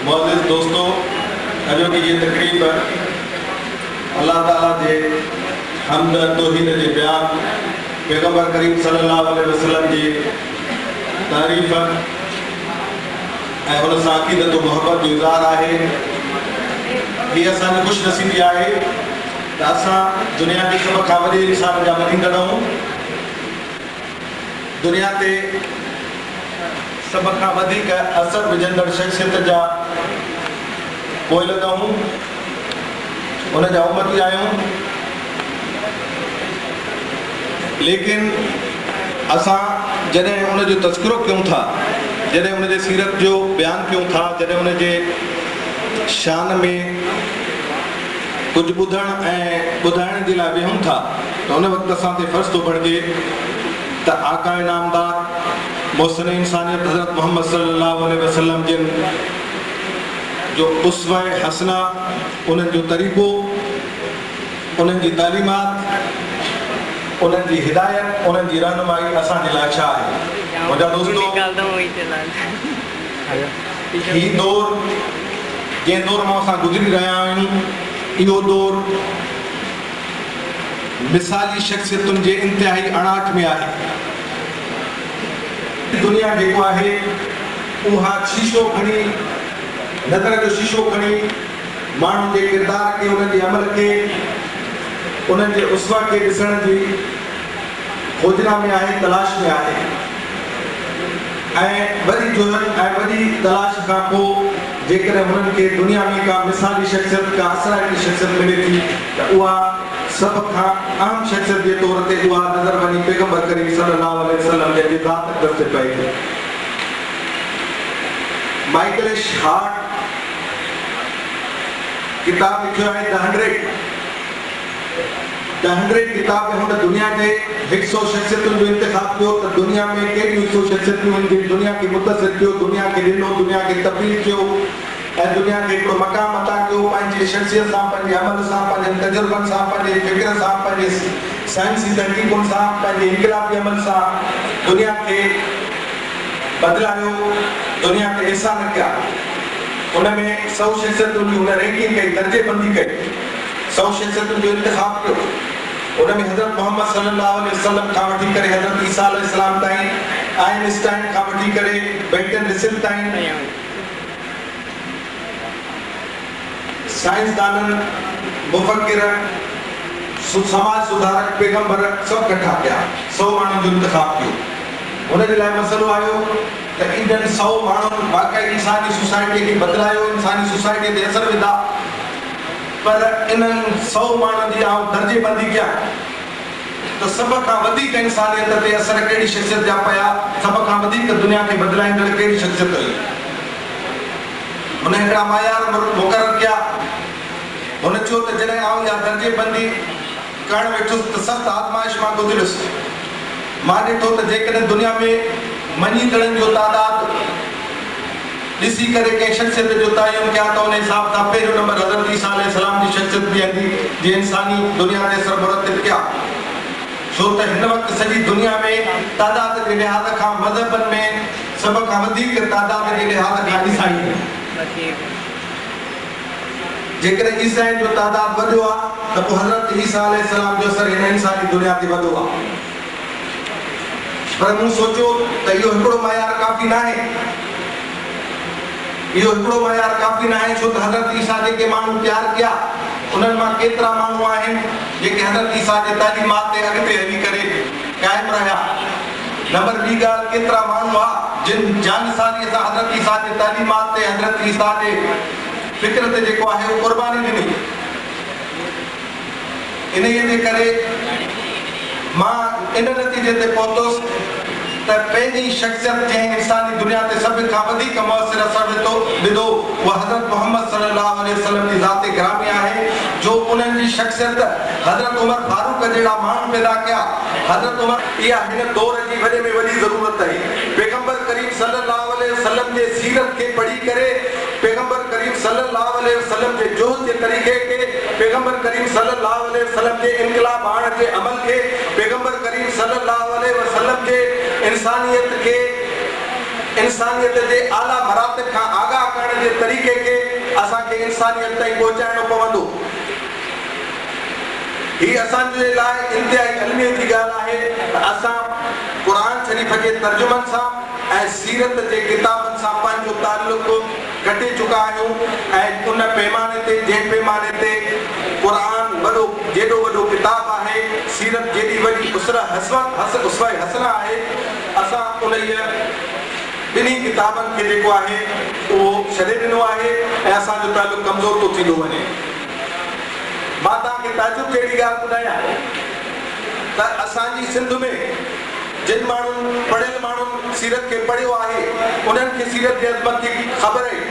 معزز دوستو، اڄوڪي هيء تقريب الله تعاليٰ جي حمد توحيد جي بيان، پيغمبر ڪريم صلي الله عليه وسلم جي تعريف ۽ ان سان عقيدت و محبت جو اظهار آهي. هيء اسان جي خوش نصيبي آهي ته اسان دنيا جي سڀ کان وڏي انسان جا مڃيندڙ آهيون. دنيا تي سڀ کان وڌيڪ اثر وجهندڙ شخصيت جا پوئلڳ آهيون، ان جا امتي آهيون، ليڪن اسان جڏهن ان جو تذڪرو ڪيون ٿا، جڏهن ان جي سيرت جو بيان ڪيون ٿا، جڏهن ان جي شان ۾ ڪجهه ٻڌڻ ۽ ٻڌائڻ جي لاء ويهون ٿا ته ان وقت اسان تي فرض ٿو بڻجي ته آقاء نامدار محسن انسانيت حضرت محمد صلي الله عليه وسلم جن جو اسوه حسنه، انهن جو طريقو، انهن جي تعليمات، انهن جي هدايت، انهن جي رهنمائي اسان جي لاء ڇا آهي؟ منهنجا دوستو! هي دور جنهن دور مان اسان گذري رهيا آهيون، اهو دور مثالي شخصيتن جي انتهائي اڻاٺ ۾ آهي. دنيا جيڪو آهي اها شيشو کڻي، نظر جو شيشو کڻي ماڻهن جي ڪردار کي، انهن جي عمل کي، انهن جي اسوه کي ڏسڻ جي کوجنا ۾ آهي، تلاش ۾ آهي ۽ وڏي جهد ۽ وڏي تلاش کان پوء جيڪڏهن هنن کي دنيا ۾ ڪا مثالي شخصيت، ڪا اثرائتي شخصيت ملي ٿي ته اها سڀ کان اهم شخصيت جي طور تي اها نظر وڃي پيغمبر ڪريم صلي الله عليه وسلم جن جي ذات اقدس تي پئي ٿي. مائيڪل ايش هارٽ ڪتاب لکيو آهي The Hundred. The Hundred ڪتاب ۾ هن دنيا جي هڪ سئو شخصيتن جو انتخاب ڪيو ته دنيا ۾ ڪهڙيون هڪ سئو شخصيتون آهن جن دنيا کي متاثر ڪيو، دنيا کي ڏنو، دنيا کي تبديل ڪيو ۽ دنيا کي هڪڙو مقام عطا ڪيو پنهنجي شخصيت سان، پنهنجي عمل سان، پنهنجن تجربن سان، پنهنجي فڪر سان، پنهنجي سائنسي تحقيقن سان، پنهنجي انقلابي عمل سان دنيا کي بدلايو، دنيا تي احسان ڪيا. ان ۾ سئو شخصيتن جي هن رينڪنگ ڪئي، درجي بندي ڪئي. سئو شخصيتن جو انتخاب ڪيو. ان ۾ حضرت محمد صلي الله عليه وسلم کان وٺي ڪري حضرت عيسيٰ عليه السلام تائين، آئن اسٽائن کان وٺي ڪري برٽن رسل تائين، سائنسدانن، مفڪر، سماج سڌارڪ، پيغمبر سڀ ڪٺا ڪيا. سئو ماڻهن جو انتخاب ڪيو. هن جي لاء مسئلو آيو ته انهن سئو ماڻهن واقعي انساني سوسائٽيء کي بدلايو، انساني سوسائٽيء تي اثر وڌا. پر انهن سئو ماڻهن جي آئون درجي بندي ڪيان ته سڀ کان وڌيڪ انسانيت تي اثر ڪهڙي شخصيت جا پيا، سڀ کان وڌيڪ دنيا کي بدلائيندڙ ڪهڙي شخصيت هئي. هن هڪڙا معيار مقرر ڪيا. هن چيو ته جڏهن آئون اها درجي بندي ڪرڻ ويٺس ته سخت آزمائش مان گذريس. مان ڏٺو ته جيڪڏهن دنيا ۾ مڃيندڙن جو تعداد ڏسي ڪري ڪنهن شخصيت جو تعين ڪيان ته ان حساب سان پهريون نمبر حضرت عيسيٰ عليه السلام جي شخصيت بيهندي جنهن انساني دنيا تي اثر مرتب ڪيا. ڇو ته هن وقت سڄي دنيا ۾ تعداد جي لحاظ کان مذهبن ۾ سڀ کان وڌيڪ تعداد جي لحاظ کان عيسائي آهن. جيڪڏهن عيسائين جو تعداد وڏو آ ته پوء حضرت عيسيٰ عليه السلام جو اثر هن انساني دنيا تي وڏو آ. پر مون سوچيو ته اهو هڪڙو معيار ڪافي ناهي. اهو هڪڙو معيار ڪافي ناهي ڇو ته حضرت عيسيٰ جيڪي ماڻهو تيار ڪيا انهن مان ڪيترا ماڻهو آهن جيڪي حضرت عيسيٰ جي تعليمات تي اڳتي هلي ڪري قائم رهيا. نمبر ٻي ڳالهه ڪيترا ماڻهو ها جن جانثاريء سان حضرت عيسيٰ جي تعليمات تي حضرت عيسيٰ جي فڪر تي جيڪو آهي اهو قرباني ڏني. انهيء جي ڪري مان ان نتيجي تي پهتس ته پهرين شخصيت جنهن انساني دنيا تي سڀ کان وڌيڪ مؤثر اثر وڌو اها حضرت محمد صلي الله عليه وسلم جي ذات گرامي آهي جو انهن جي شخصيت حضرت عمر فاروق جهڙا ماڻهو پيدا ڪيا. حضرت عمر. اها هن دور جي وڏي ۾ وڏي ضرورت آهي. پيغمبر ڪريم صلي الله عليه وسلم جي سيرت کي پڙهي ڪري پيغمبر ڪريم صلي الله عليه وسلم جي جهد جي طريقي کي، پيغمبر ڪريم صلي الله عليه وسلم جي انقلاب آڻڻ جي عمل کي، پيغمبر ڪريم صلي الله عليه وسلم جي انسانيت کي انسانيت جي اعليٰ مراتب کان آگاهه ڪرڻ جي طريقي کي اسان کي انسانيت تائين پهچائڻو پوندو. هي اسان جي لاء انتهائي الميي جي ڳالهه آهي ته اسان قرآن شريف جي ترجمن سان ۽ سيرت جي ڪتابن سان پنهنجو تعلق ڪٽي چڪا آهيون ۽ ان پيماني تي جنهن پيماني تي قرآن وڏو جيڏو وڏو ڪتاب آهي، سيرت جيڏي وڏي اسره اسوه حسنه آهي، اسان انهيء ٻنهي ڪتابن کي جيڪو آهي اهو ڇڏي ڏنو آهي ۽ اسان جو تعلق ڪمزور ٿو ٿيندو وڃي. مان توهان کي تعجب جهڙي ڳالهه ٻڌايان ته اسان جي سنڌ ۾ جن ماڻهن، پڙهيل ماڻهن سيرت کي پڙهيو آهي، انهن کي سيرت جي عظمت جي خبر اهي.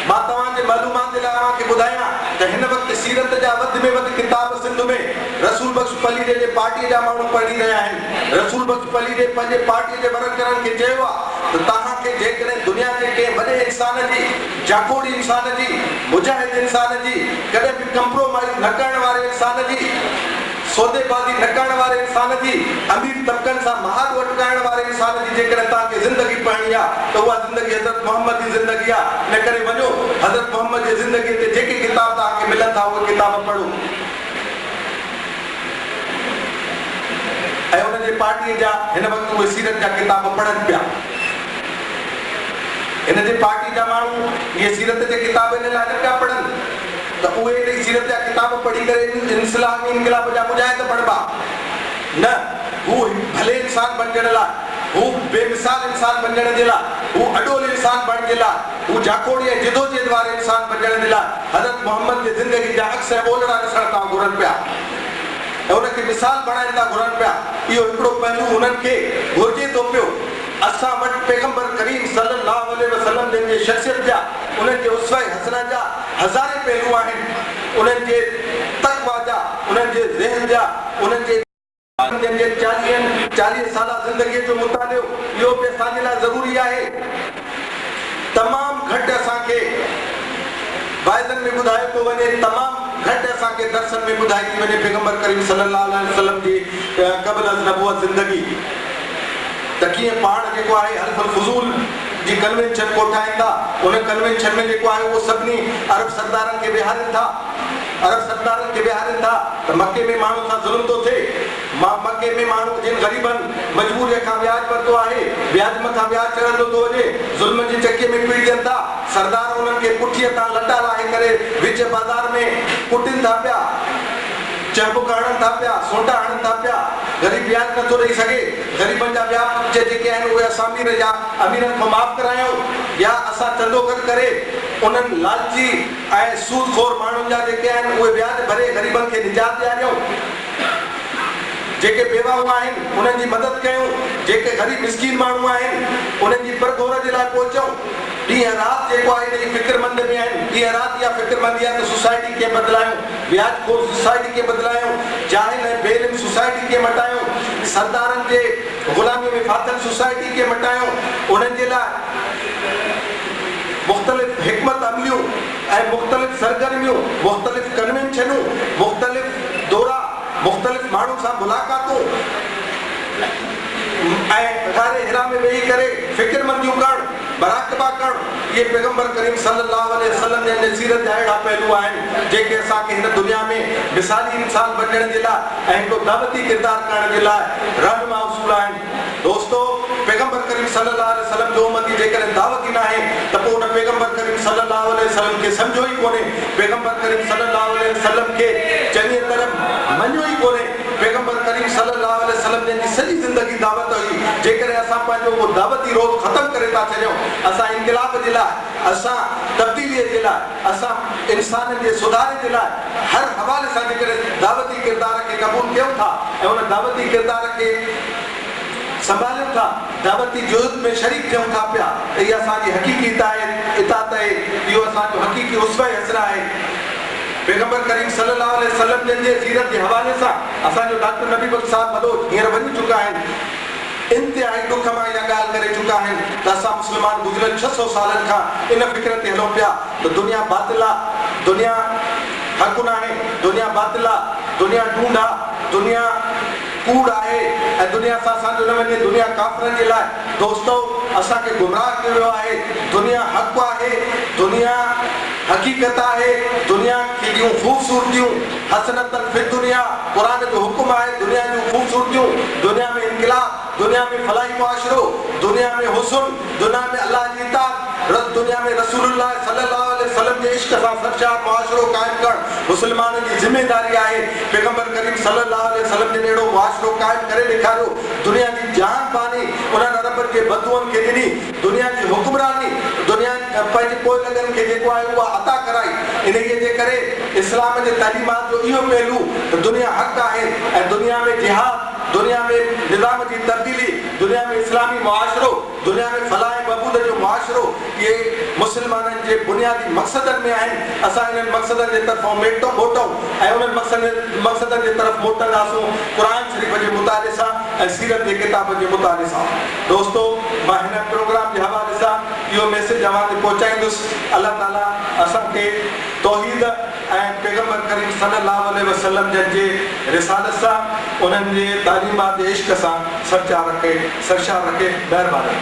مان توهان جي معلومات جي لاء اوهان کي ٻڌايان ته هن وقت سيرت جا وڌ ۾ وڌ ڪتاب سنڌ ۾ رسول بخش پليجي جي پارٽيء جا ماڻهو پڙهي رهيا آهن. رسول بخش پليجي پنهنجي پارٽيء جي ورڪرن کي چيو آهي ته توهان کي جيڪڏهن دنيا جي ڪنهن وڏي انسان جي، جاکوڙي انسان جي، مجاهد انسان جي، ڪڏهن به ڪمپرومائيز نه ڪرڻ واري انسان جي، سوديبازي نه ڪرڻ واري انسان جي، امير طبقن سان مهاڏو اٽڪائڻ واري انسان جي جيڪڏهن توهان کي زندگي پڙهڻي آ ته اها زندگي حضرت محمد جي زندگي آ، ان ڪري وڃو حضرت محمد جي زندگي تي جيڪي ڪتاب توهان کي ملن ٿا اهي ڪتاب پڙهو. ۽ ان جي پارٽيء جا هن وقت اهي سيرت جا ڪتاب پڙهن پيا. هن جي پارٽي جا ماڻهو اهي سيرت جي ڪتاب ان لاء نه پيا پڙهن ته اهي انهي سيرت جا ڪتاب پڙهي ڪري انسلامي انقلاب جا مجاهد بڻبا. نه، هو هڪ ڀلي انسان بڻجڻ لاء، هو بي مثال انسان بنجڻ جي لاء، هو اڏول انسان بڻجڻ جي لاء، هو جاکوڙي ۽ جدوجهد واري انسان بنجڻ جي لاء حضرت محمد جي زندگي جا عڪس ۽ اولڙا ڏسڻ ٿا گهرن پيا ۽ ان کي مثال بڻائڻ ٿا گهرن پيا. اهو هڪڙو پهلو هنن کي گهرجي ٿو پيو. اسان وٽ پيغمبر ڪريم صلي الله عليه وسلم جن جي شخصيت جا، انهن جي اسوه حسنه جا هزارين پهلو آهن، انهن جي تقويٰ جا، انهن جي ذهن جا، انهن جي. جن جي چاليهن چاليهه سالا زندگيء جو مطالعو اهو به اسان جي لاء ضروري آهي. تمام گهٽ اسان کي واعظن ۾ ٻڌايو ٿو وڃي، تمام گهٽ اسان کي درسن ۾ ٻڌائي ٿي وڃي پيغمبر ڪريم صلي الله عليه وسلم جي قبل از نبوت زندگي ته ڪيئن پاڻ جيڪو آهي حلف الفضول جي ڪنوينشن ڪوٺائين ٿا، ان ڪنوينشن ۾ جيڪو آهي اهو سڀني عرب سردارن کي ويهارين ٿا. عرب سردارن کي ويهارين ٿا ته مڪي ۾ ماڻهن سان ظلم ٿو ٿئي. مڪي ۾ ماڻهو جن غريبن مجبوريء کان وياج ورتو آهي، وياج مٿان وياج چڙهندو ٿو وڃي، ظلم جي چڪيء ۾ پيڙجن ٿا. سردار انهن کي پٺيء تان لٽا لاهي ڪري وچ بازار ۾ ڪٽين ٿا پيا، چهبڪ هڻن ٿا پيا، سونٽا هڻن ٿا پيا. غريب وياج نٿو ڏئي سگهي. غريبن جا وياج جيڪي آهن اهي اسان امير يا اميرن کان معاف ڪرايون يا اسان چندو گڏ ڪري انهن لالچي ۽ سود خور ماڻهن جا جيڪي آهن اهي وياج ڀري غريبن کي نجات ڏياريون، جيڪي بيواهون آهن انهن جي مدد ڪيون، جيڪي غريب مسڪين ماڻهو آهن انهن جي پرگهور جي لاء پهچون، ڏينهن رات جيڪو آهي انهي فڪرمند ۾ آهن، ڏينهن رات اها فڪرمندي آهي ته سوسائٽي ڪيئن بدلايون، وياج خور سوسائٽي ڪيئن بدلايون، جاهل ۽ بي علم سوسائٽي ڪيئن مٽايون، سردارن جي غلامي ۾ ڦاٿل سوسائٽي ڪيئن مٽايون، انهن جي لاء. مختلف حڪمت عمليون ۽ مختلف سرگرميون، مختلف ڪنوينشنون، مختلف دورا، مختلف ماڻهن سان ملاقاتون ۽ غار حرا ۾ ويهي ڪري فڪرمنديون ڪرڻ، مراقبا ڪرڻ، اهي پيغمبر ڪريم صلي الله عليه وسلم جن جي سيرت جا اهڙا پهلو آهن، جيڪي اسان کي هن دنيا ۾ مثالي انسان بنجڻ جي لاء ۽ هڪڙو دعوتي ڪردار ڪرڻ جي لاء رهنما اصول آهن. دوستو! پيغمبر ڪريم صلي الله عليه وسلم جو امتي جيڪڏهن دعوتي ناهي ته پوء ان پيغمبر ڪريم صلي الله عليه وسلم کي سمجهيو ئي ڪونهي، پيغمبر ڪريم صلي الله عليه وسلم کي چڱيء طرح مڃيو ئي ڪونهي، پيغمبر ڪريم صلي الله عليه وسلم جن جي سڄي زندگي دعوت هئي، جيڪڏهن اسان پنهنجو اهو دعوتي روز ختم ڪري ٿا ڇڏيون، اسان انقلاب جي لاء، اسان تبديليء جي لاء، اسان انسانن جي سڌاري جي لاء هر حوالي سان جيڪڏهن دعوتي ڪردار کي قبول ڪيون ٿا ۽ ان دعوتي ڪردار کي سنڀاليون ٿا، دعوتي جهد ۾ شريڪ ٿيون ٿا پيا ته اها اسان جي حقيقي اطاعت آهي، اهو اسان جو حقيقي اسوه حسنه آهي. پيغمبر ڪريم صلي الله عليه وسلم جن جي سيرت جي حوالي سان اسان جو ڊاڪٽر نبي بخش صاحب بلوچ هينئر وڃي چڪا آهن، انتهائي ڏک مان اها ڳالهه ڪري چڪا آهن ته اسان مسلمان گذريل 600 سالن کان ان فڪر تي هلون پيا ته دنيا باطل آ، دنيا حق ناهي، دنيا باطل آ، دنيا ڍونڍ آ، دنيا. ڪوڙ آهي ۽ دنيا سان اسان جو نه وڃي، دنيا ڪافرن جي لاء. دوستو! اسان کي گمراهه ڪيو ويو آهي، دنيا حق آهي، دنيا حقيقت آهي، دنيا کي جون خوبصورتيون، حسنة في الدنيا، قرآن جو حڪم آهي، دنيا جون خوبصورتيون، دنيا ۾ انقلاب، دنيا ۾ فلاحي معاشرو، دنيا ۾ حسن، دنيا ۾ الله جي اطاعت، دنيا ۾ رسول الله صلي الله عليه وسلم جي عشق سان سرشار معاشرو قائم ڪرڻ مسلمانن جي ذميداري آهي. پيغمبر ڪريم صلي الله عليه وسلم جن اهڙو معاشرو قائم ڪري ڏيکاريو. دنيا جي جهان باني انهن عربن جي بدوئن کي ڏني. دنيا جي حڪمراني دنيا پنهنجي پوئلڳن کي جيڪو آهي اها عطا ڪرائي. انهيء جي ڪري اسلام جي تعليمات جو اهو پهلو ته دنيا حق آهي ۽ دنيا ۾ جهاد، دنيا ۾ نظام جي تبديلي، دنيا ۾ اسلامي معاشرو، دنيا ۾ فلاح ۽ بهبود جو معاشرو اهي مسلمانن جي بنيادي مقصدن ۾ آهن، اسان انهن مقصدن جي طرفئون موٽون ۽ انهن مقصدن جي طرف موٽنداسون قرآن شريف جي مطالعي سان ۽ سيرت جي ڪتابن جي مطالعي سان. دوستو مان هن پروگرام جي حوالي سان اهو ميسيج اوهان تي پهچائيندس، الله تعالي اسان کي توحيد ۽ پيغمبر ڪريم صلي الله عليه وسلم جن جي رسالت سان انهن جي تعليمات جي عشق سان سرچار رکي سرشار رکي مهرباني.